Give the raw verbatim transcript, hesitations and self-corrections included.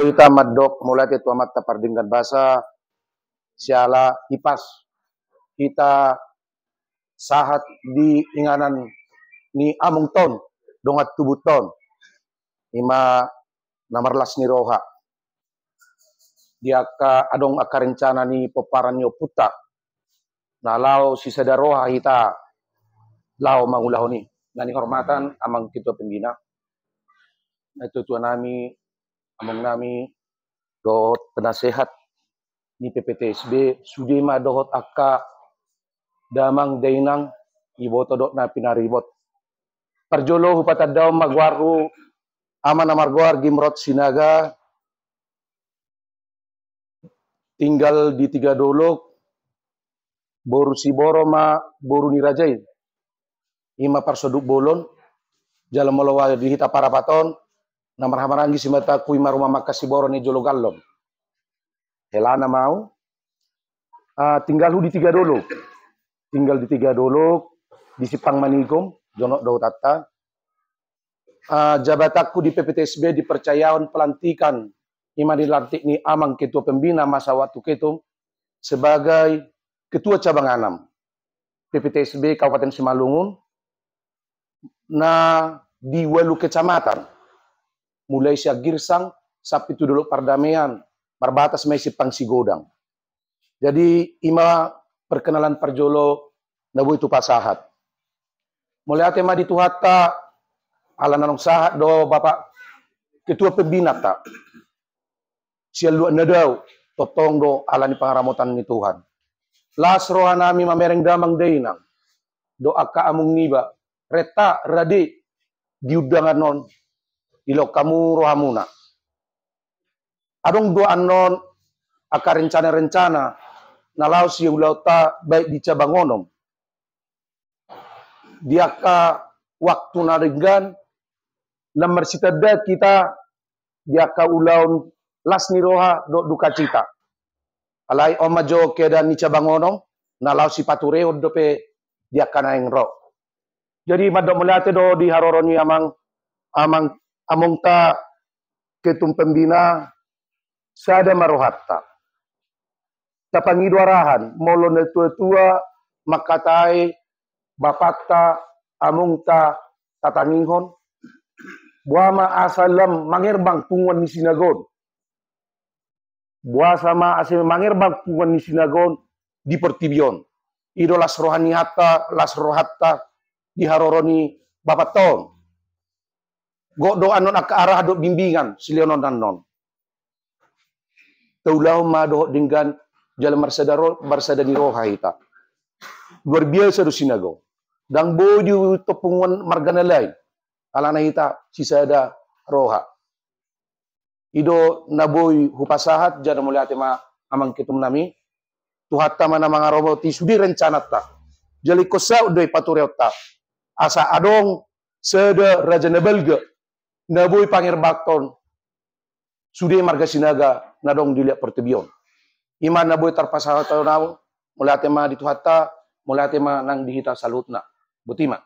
Hita mandok mauliate tu Amanta Pardenggan Basa, siala hipas hita sahat di inganan ni amongta on, dongan tubunta on, ima na marlas ni roha. Di angka adong angka rencana ni pomparan ni ompunta, na laho sisada roha hita laho mangulahon i. Na nihormatan amang ketua pembina, na tuatua nami, among nami, dohot penasehat ni P P T S B, sude ma dohot angka damang dainang, iboto dohot na pinaribot. Parjolo hupatandahon ma goarhu, ama na margoar Gimrot Sinaga, tinggal di Tigadolok, boru Siboro ma boru ni raja i. Ima parsonduk bolon, jala molo di hita Parapat on, na marhahamaranggi simatangku ima rumah makan Siboro ni jolo gallon. Helana ma au, ah, tinggalhu di Tigadolok. Tinggal di Tigadolok, di Simpang Manikom, jonok do hutanta. Ah, jabatanku di P P T S B dipercayaon pelantikan, ima dilantik ni amang ketua pembina masa waktu ketum sebagai ketua cabang anam P P T S B Kabupaten Simalungun, na di ualu kecamatan, mulai sian Girsang sampe tu Dolok Pardamaian, marbatas ma i Simpang Sigodang. Jadi, ima perkenalan parjolo na boi hupasahat. Mauliate ma di Tuhanta, ala na naung sahat do Bapak Ketua Pembinata. Sian luat na dao, tongtong do ala ni pangaramotan ni Tuhan. Las roha nami mamereng damang dainang, dohot angka among niba, renta rade di undangan on, dilehon hamu rohamuna. Adong do annon angka rencana-rencana na laho siulaonta baik di cabang onom. Di angka waktu na denggan, na marsitanda hita di angka ulaon las ni roha dohot dukacita. Alai on ma jo keadaan ni cabang onom, na laho sipaturehon dope di angka naeng ro. Jadi mandok mauliate do di haroro ni amang, amang, amongta ketum pembina, sada ma rohanta. Tapangido arahan, molo na tuatua mangkatai bapanta, amongta tatangihon, boha ma asa lam mangerbang punguan ni sinaga on. Boasa ma asa mangerbang punguan ni sinaga on di portibi on. I do las roha ni hata, las rohanta di haroro ni bapanta on. Gok do annon angka arahan dohot bimbingan silehononta annon. Taulahon ma dohot denggan jala marsada ro-, marsada ni roha hita. Luar biasa do sinaga on. Ndang boi dihuthon punguan marga na lain. Alana hita sisada roha. I do na boi hupasahat, jala mauliate ma amang ketum nami. Tuhanta ma na mangaramoti sude rencananta. Jala ingkon saut do i paturehonta. Asa adong sada raja na balga na boi pangerbangkon sude marga Sinaga na adong di liat portibi on. Ima na boi tarpasahat on au, mauliate ma di Tuhanta, mauliate ma nang di hita saluhutna. Botima.